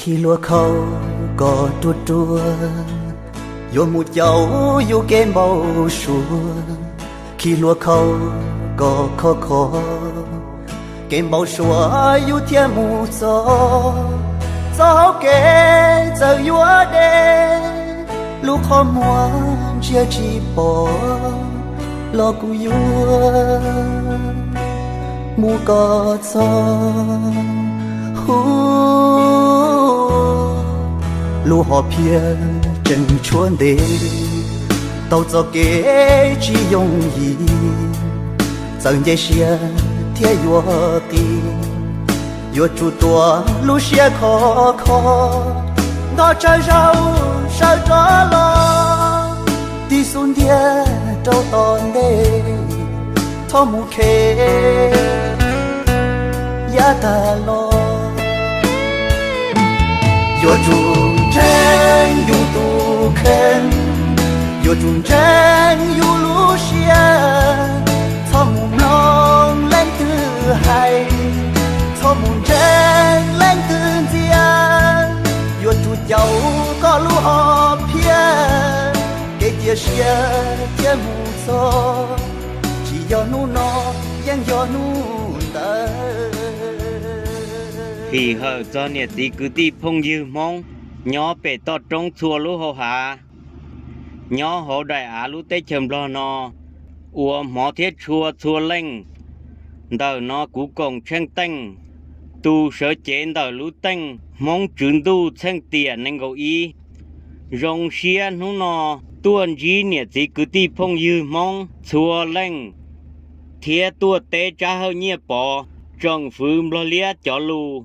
Khi hlua khau kom ruaj ruaj, yuav mus caum yus kev npau suav. Khi hlua khau kom khov kho, kev npau suav yus thiaj mus txog. Txoj hau kev txawm yuav deb, lub qhov muag ntsia tsis pom, los kuv yuav mus kom txog. Hu, lub hom phiaj tseem tshuav ntev, tau txoj kev tsis yooj yim, txawm nce siab thiab yuav qis, yuav tsum tuav lub siab khov kho, nto tsawg zaus sawv rov los, tig xub ntiag rau tom ntej, txhob mus khe yav tag los. Yuav tsum ntseeg yus tus kheej, yuav tsum ntseeg yus lub siab, txhob mus mloog leej twg hais, txhob mus ntseeg leej twg ntxias, yuav tsum caum koj lub hom phiaj, kev cia siab thiaj mus txog, tsis yog hnub no, yeej yog hnub ntawd. Phim hawm txog niam txiv kwv tij phooj ywg Hmoob nyob pem toj roob txhua lub hauv hav, nyob hauv daim av lub teb chaws Nplog no uas hmov thiab tshua txhua leej. Ntawm no kuv Koom Tsheej Teej, tus sawv cev ntawm lub teej Hmoob Tswv Ntuj txheej tiam nees nkaum ib, zoo siab hnub no tuaj ntsib niam txiv kwv tij phooj ywg Hmoob txhua leej, thiab tuaj teb Tsab Hawj Nyiaj Pov tsoom fwv Nplog Liab cov lus,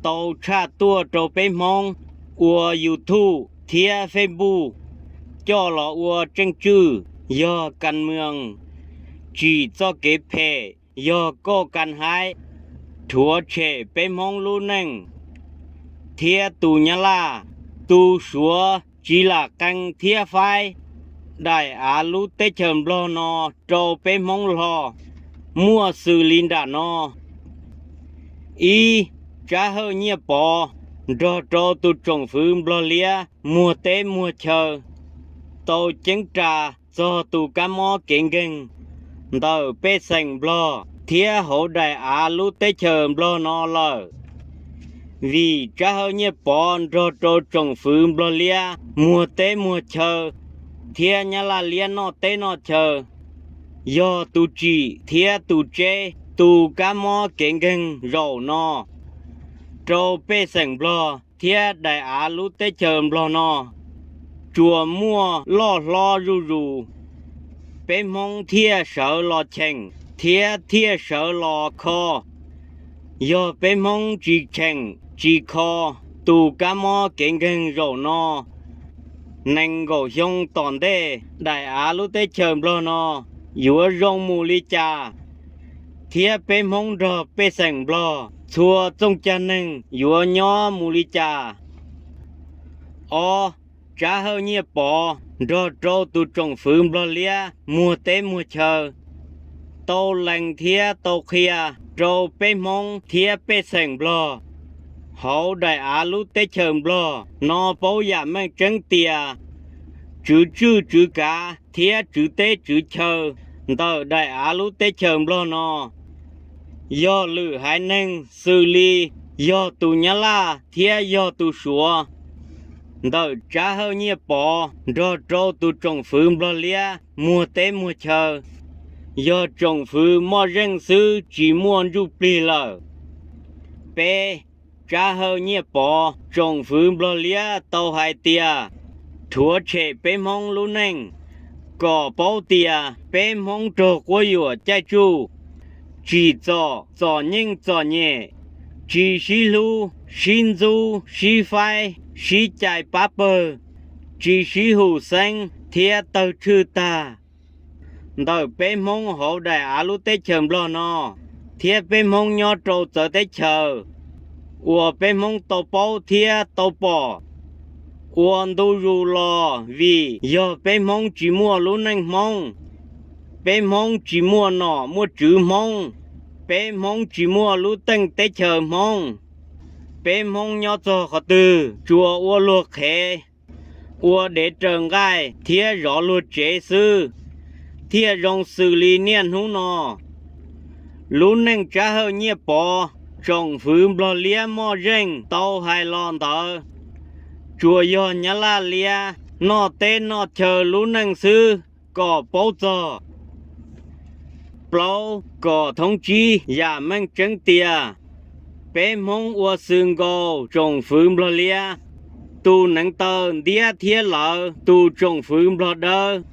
tau tshaj tuaj rau peb Hmoob ua YouTube thiab Facebook coj los ua tseej tswj, yog kas moos, tsim txoj kev phem, yog koj kas haib, rhuav tshem peb Hmoob lub neej, thiab tus Nyab Laj, tus Suav tsis lam qee thiab faib daim av lub teb chaws Nplog no rau peb Hmoob hlo, muaj xws li nram no. Ib, Tsab Hawj Nyiaj Pov nrog rau tus tsoom fwv Nplog Liab muag teb muag chaw, tau ceeb ras txog tus kab mob kev nkeeg ntawm pej xeem Nplog thiab hauv daim av lub teb chaws Nplog no lawm. Vim Tsab Hawj Nyiaj Pov nrog rau tsoom fwv Nplog Liab muag teb muag chaw thiab Nyab Laj Liab noj teb noj chaw, yog tus tsim thiab tus tseb tus kab mob kev nkeeg zaum no rau pej xeem Nplog thiab daim av lub teb chaws Nplog no tsuas muaj loj hlob zuj zus, peb Hmoob thiaj sawv los cheem thiab thiaj sawv los kho. Yog peb Hmoob tsis cheem tsis kho tus kab mob kev nkeeg zaum no, nees nkaum xyoo tom ntej daim av lub teb chaws Nplog no yuav zoo mus li cas, thiab peb Hmoob nrog pej xeem Nplog txhua txooj cag neeg yuav nyob mus li cas. Ob, Tsab Hawj Nyiaj Pov nrog rau tus tsoom fwv Nplog Liab muag teb muag chaw, tau lees thiab tau qhia rau peb Hmoob thiab pej xeem Nplog hauv daim av lub teb chaws Nplog no paub yam meej tseeb tias tswv tswj tswv kav thiab tswv teb tswv chaw ntawm daim av lub teb chaws Nplog no yog lwm haiv neeg xws li yog tus Nyab Laj thiab yog tus Suav. Ntawm Tsab Hawj Nyiaj Pov nrog rau tus tsoom fwv Nplog Liab muag teb muag chaw, yog tsoom fwv moj zeej xwb tsis muaj ntsuj plig lawm. Peb, Tsab Hawj Nyiaj Pov tsoom fwv Nplog Liab tau hais tias rhuav tshem peb Hmoob lub neej, kom paub tias peb Hmoob raug quab yuam caij tsuj, tsim txom txom nyem txom nyem, tsis sib hlub sib ntxub sib faib sib cais pab pawg, tsis sib hum xeeb thiab tawg tshwj tag ntawm peb Hmoob hauv daim av lub teb chaws Nplog no, thiab peb Hmoob nyob rau txawv teb chaws uas peb Hmoob tau paub thiab tau pom ua ntu zus los vim yog peb Hmoob tsis muaj lub neej Hmoob, peb Hmoob tsis muaj nom muaj tswv Hmoob, peb Hmoob tsis muaj lub teej teb chaws Hmoob. Peb Hmoob nyob txog qhov twg tsuas ua luag qhev, ua dev raws nqaij thiab zov luag tsev xwb, thiaj zoo xws li niaj hnub no. Lub neej Tsab Hawj Nyiaj Pov, tsoom fwv Nplog Liab moj zeej tau hais los ntawd, tsuas yog Nyab Laj Liab noj teb noj chaw lub neej xwb kom paub txog. Plaub, kom thoob tsib yam meej tseeb tias peb Hmoob ua xws nkaus tsoom fwv Nplog Liab, tus neev taw ntiab thiab lawv tus tsoom fwv Nplog Dawb,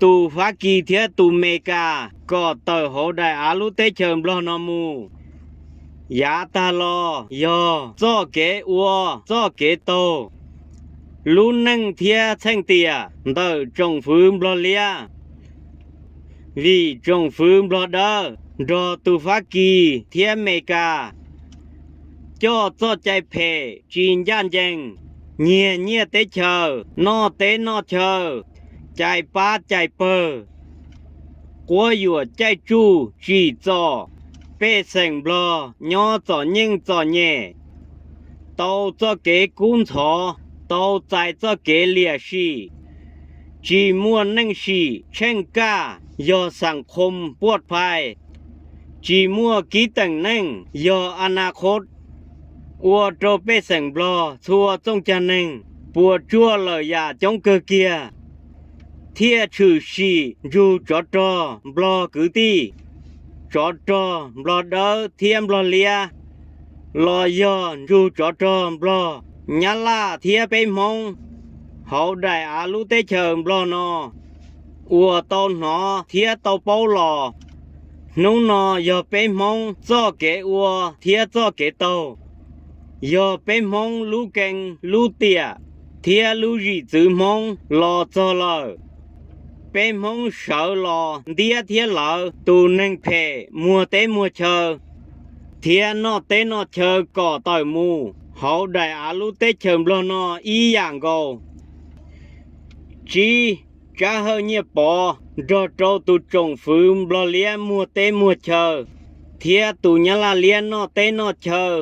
tus Fab Kis thiab tus Mes Kas kom tawm hauv daim av lub teb chaws Nplog no mus. Yav tag los yog txoj kev ua txoj kev taug, lub neej thiab txheej tiam ntawm tsoom fwv Nplog Liab. Vim tsoom fwv Nplog Dawb nrog tus Fab Kis thiab Mes Kas coj txoj cai phem tsis ncaj ncees, nyiag nyiaj teb chaws, noj teb noj chaw, cais pab cais pawg, quab yuam caij tsuj tsim txom pej xeem Nplog nyob txom nyem txom nyem, tau txoj kev kub ntxhov, tau txais txoj kev liam sim, tsis muaj neej sim tsheej kaj, yog xas khoos puaj phais, tsis muaj kib teem neej, yog a na khos, ua rau pej xeem Nplog txhua txooj cag neeg puas tsuaj lawm yam coob kawg kiag, thiaj tshwm sim ntsug tsov rog Nplog kwv tij, tsov rog Nplog Dawb thiab Nplog Liab, los yog ntsug tsov rog Nplog, Nyab Laj thiab peb Hmoob hauv daim av lub teb chaws Nplog no uas tau hnov thiab tau paub los. Hnub no yog peb Hmoob txoj kev ua thiab txoj kev taug, yog peb Hmoob lub kee lub tiam thiab lub zim txwv Hmoob los txog lawm. Peb Hmoob sawv los ntiab thiab lawv tus neeg phem muag teb muag chaw thiab noj teb noj chaw kom tawm mus hauv daim av lub teb chaws Nplog no ib yam nkaus. Tsib, Tsab Hawj Nyiaj Pov nrog rau tus tsoom fwv Nplog Liab muag teb muag chaw thiab tus Nyab Laj Liab noj teb noj chaw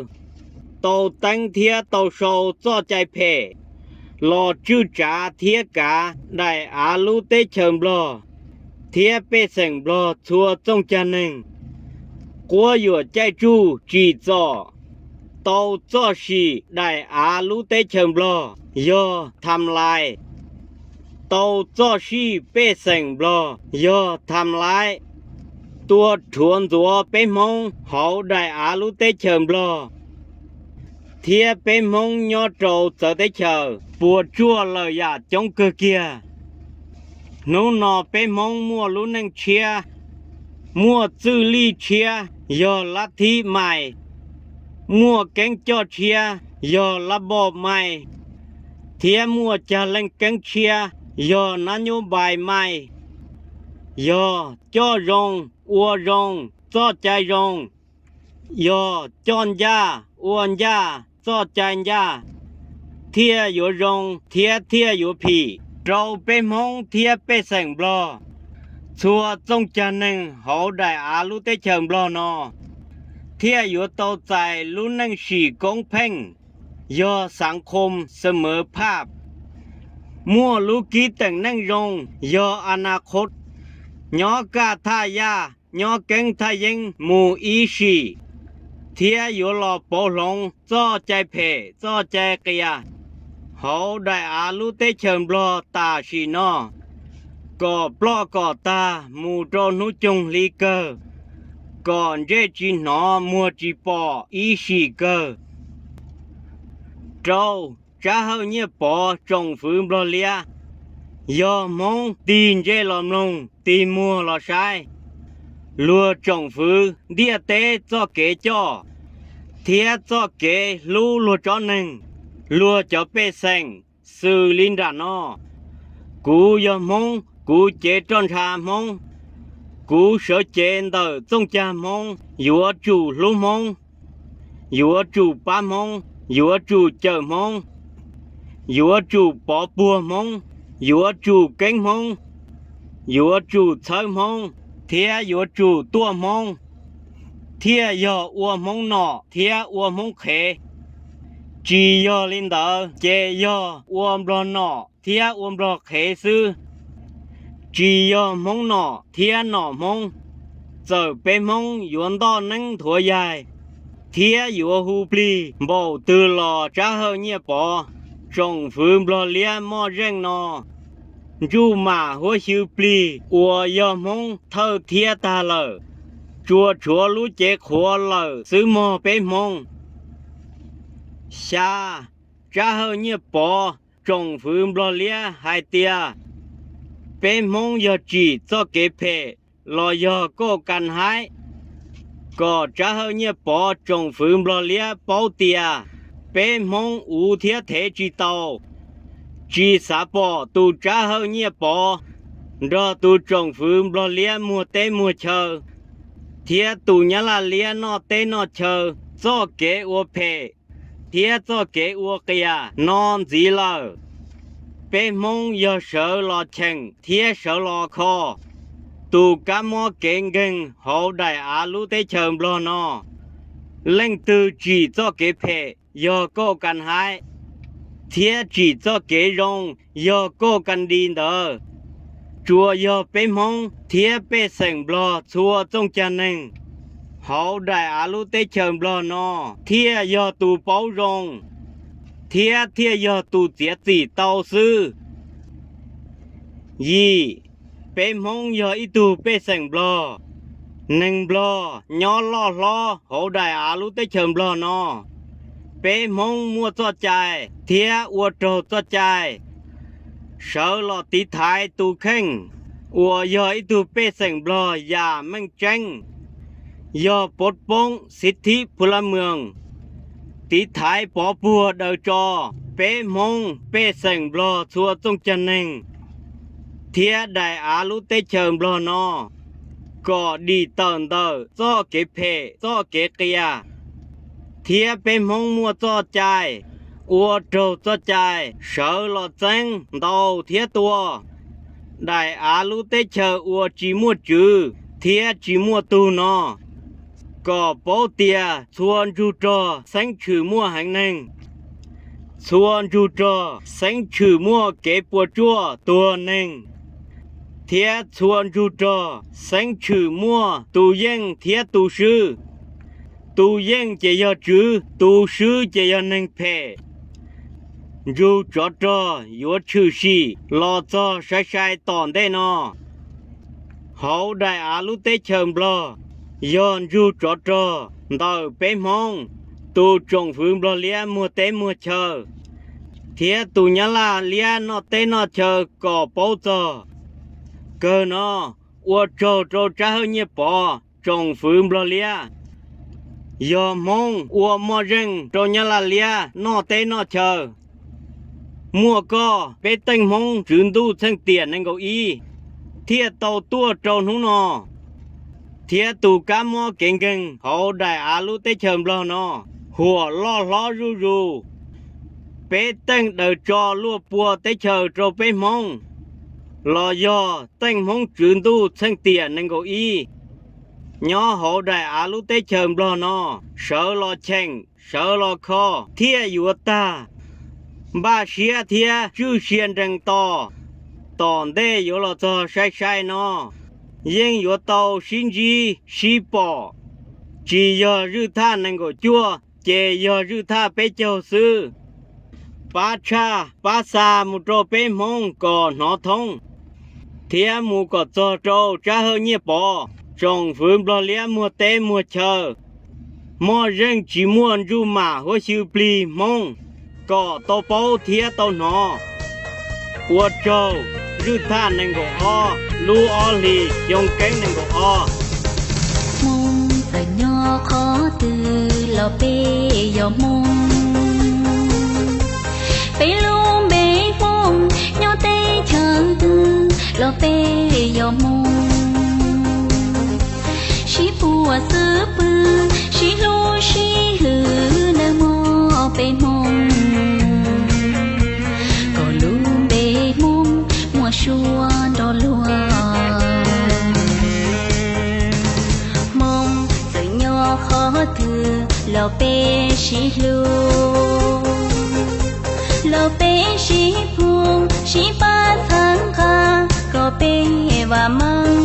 tau teeb thiab tau sau txoj cai phem los tswj tsav thiab kav daim av lub teb chaws Nplog thiab pej xeem Nplog txhua txooj cag neeg, quab yuam caij tsuj tsim txom, tau txoj sim daim av lub teb chaws Nplog yog tham lais, tau txoj sij pej xeem Nplog yog tham lais, tua rhuav ntxuav peb Hmoob hauv daim av lub teb chaws Nplog thiab peb Hmoob nyob rau txawv teb chaws puas tsuaj lawm yam coob kawg kiag. Hnub no peb Hmoob muaj lub neej tshiab, muaj txwj lij tshiab yog lab thib mais, muaj keeb coj tshiab yog lab npoj mais, thiab muaj cag leej keeb tshiab yog nab nyuab npais mais, yog coj zoo, ua zoo, txoj cai zoo, yog coj ncaj, ua ncaj, txoj cai ncaj, thiaj yuav zoo thiab thiaj yuav phim rau peb Hmoob thiab pej xeem Nplog txhua txooj cag neeg hauv daim av lub teb chaws Nplog no, thiaj yuav tau txais lub neej sim koob pheej yog xav khom xas mawv phaj, muaj lub kib teem neej zoo yog a na khos, nyob kaj thaj yaj, nyob keeb thaj yeeb mus ib sim, thiab yuav los pauv hloov txoj cai phem txoj cai qias hauv daim av lub teb chaws Nplog tam sim no kom ploj kom tag mus rau hnub coog hli kawg, kom ntsej tsis hnov muag tsis pom ib sim kawg. Rau, Tsab Hawj Nyiaj Pov tsoom fwv Nplog Liab, yog Hmoob tig ntsej los mloog tig muag los saib luag tsoom fwv ntiaj teb txoj kev coj thiab txoj kev hlub luag tsob neeg, luag cov pej xeem xws li nram no. Kuv yog Hmoob, kuv cev roj ntsha Hmoob, kuv sawv cev ntawm txooj cag Hmoob yuav tsum hlub Hmoob, yuav tsum pab Hmoob, yuav tsum cawm Hmoob, yuav tsum pov puag Hmoob, yuav tsum keeb Hmoob, yuav tsum txhawb Hmoob, thiab yuav tsum tuaj Hmoob, thiaj yog ua Hmoob nom thiab ua Hmoob qhev. Tsis yog li ntawd ces yog ua nplog nom thiab ua nplog qhev xwb, tsis yog Hmoob nom thiab nom Hmoob. Txawm peb Hmoob yuav ntoj neeb nthuav yaig thiab yuav hu plig npaum twg los Tsab Hawj Nyiaj Pov, tsoom fwv nplog liab moj zeej no, ntsuj mam huab xyw plig uas yog Hmoob thawj thiab tag lawm, tsuas tshuav lub cev qhuav lawm xwb mog peb Hmoob. Xya, Tsab Hawj Nyiaj Pov, tsoom fwv nplog liab hais tias peb Hmoob yog tsim txoj kev phem los yog kauj kas haib, kom Tsab Hawj Nyiaj Pov tsoom fwv nplog liab paub tias peb Hmoob uv thiab thev tsis tau, tsis xav pom tus Tsab Hawj Nyiaj Pov nrog tus tsoom fwv nplog liab muag teb muag chaw thiab tus Nyab Laj liab noj teb noj chaw txoj kev ua phem thiab txoj kev ua qias no ntxiv lawm. Peb Hmoob yog sawv los cheem thiab sawv los kho tus kab mob kev nkeeg hauv daim av lub teb chaws Nplog no. Leej twg tsim txoj kev phem yog kauj kas haib, thiab tsim txoj kev zoo yog kauj kas dis ntawd. Tsuas yog peb Hmoob thiab pej xeem Nplog txhua txooj cag neeg hauv daim av lub teb chaws Nplog no thiaj yog tus paub zoo thiab thiaj yog tus txiav txim tau xwb. Yim, peb Hmoob yog ib tug pej xeem Nplog, neeg Nplog nyob loj hlob hauv daim av lub teb chaws Nplog no. Peb Hmoob muaj txoj cai thiab ua raug txoj cai sawv los tiv thaiv tus kheej uas yog ib tug pej xeem Nplog yam meej tseeb, yog pov poob xiv thib phu la mwas, tiv thaiv pov puag daws tso peb Hmoob pej xeem Nplog txhua txooj cag neeg thiab daim av lub teb chaws Nplog no kom dim tawm ntawm txoj kev phem txoj kev qias, thiab peb Hmoob muaj txoj cai ua raug txoj cai sawv los txeeb ntaus thiab tua. Daim av lub teb chaws uas tsis muaj tswv thiab tsis muaj tug no, kom paub tias txhua ntsug rog xeeb tshwm muaj heev neeg, txhua ntsug rog xeeb tshwm muaj kev puas tsuaj tuag neeg, thiab txhua ntsug rog xeeb tshwm muaj tus yeej thiab tus swb. Tus yeej ces yog tswv, tus swb ces yog neeg phem. Ntsug tsov rog yuav tshwm sim los txog sai sai tom ntej no. Hauv daim av lub teb chaws Nplog, yog ntsug tsov rog ntawm peb Hmoob, tus tsoom fwv Nplog liab muag teb muag chaw, thiab tus Nyab Laj liab noj teb noj chaw kom paub txog. Kawg no, ua tsaug rau Tsab Hawj Nyiaj Pov tsoom fwv Nplog liab. Yog Hmoob ua moj zeej rau Nyab Laj liab noj teb noj chaw, muaj koj peb teej Hmoob tswv ntuj txheej tiam nees nkaum ib thiaj tau tuaj rau hnub no, thiab tus kab mob kev nkeeg hauv daim av lub teb chaws Nplog no huam loj hlob zuj zus. Peb teej daws tso luaj pua teb chaws rau peb Hmoob, los yog teej Hmoob tswv ntuj txheej tiam nees nkaum ib nyob hauv daim av lub teb chaws Nplog no sawv los cheem sawv los kho thiaj yuav tag. Npaj siab thiab tswj sia nrees tos, tom ntej yuav los txog sai sai no, yeej yuav tau sib ntsib sib pom. Tsis yog zwj thaj nees nkaum cuaj ces yog zwj thaj peb caug xwb. Pab tshaj pab xa mus rau peb Hmoob kom hnov thoob, thiab mus kom txog rau Tsab Hawj Nyiaj Pov tsoom fwv Nplog liab muag teb muag chaw, moj zeej tsis muaj ntsuj mam huab xyw plig Hmoob kom tau paub thiab tau hnov. Ua tsaug, zwj thaj nees nkaum ob lub ob hlis xyoo keeb nees nkaum ob. Hmoob txawm nyob qhov twg los peb yog Hmoob. Peb lub npe Hmoob nyob teb chaws twg los peb yog Hmoob. Sib puag xub pwg sib hlub sib hwm nawb mog peb Hmoob, kom lub npe Hmoob muaj suab nrov luag. Hmoob txawm nyob qhov twg los peb sib hlub. Los peb sib pug sib pab txhawb nqa kom peb vam meej.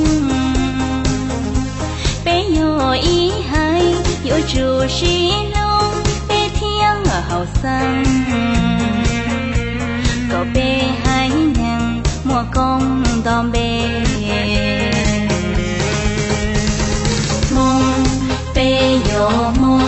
Peb yog ib haiv yuav tsum sib hlub peb thiaj haum xeeb, kom peb haiv neeg muaj koob nto npe. Hmoob, peb yog Hmoob,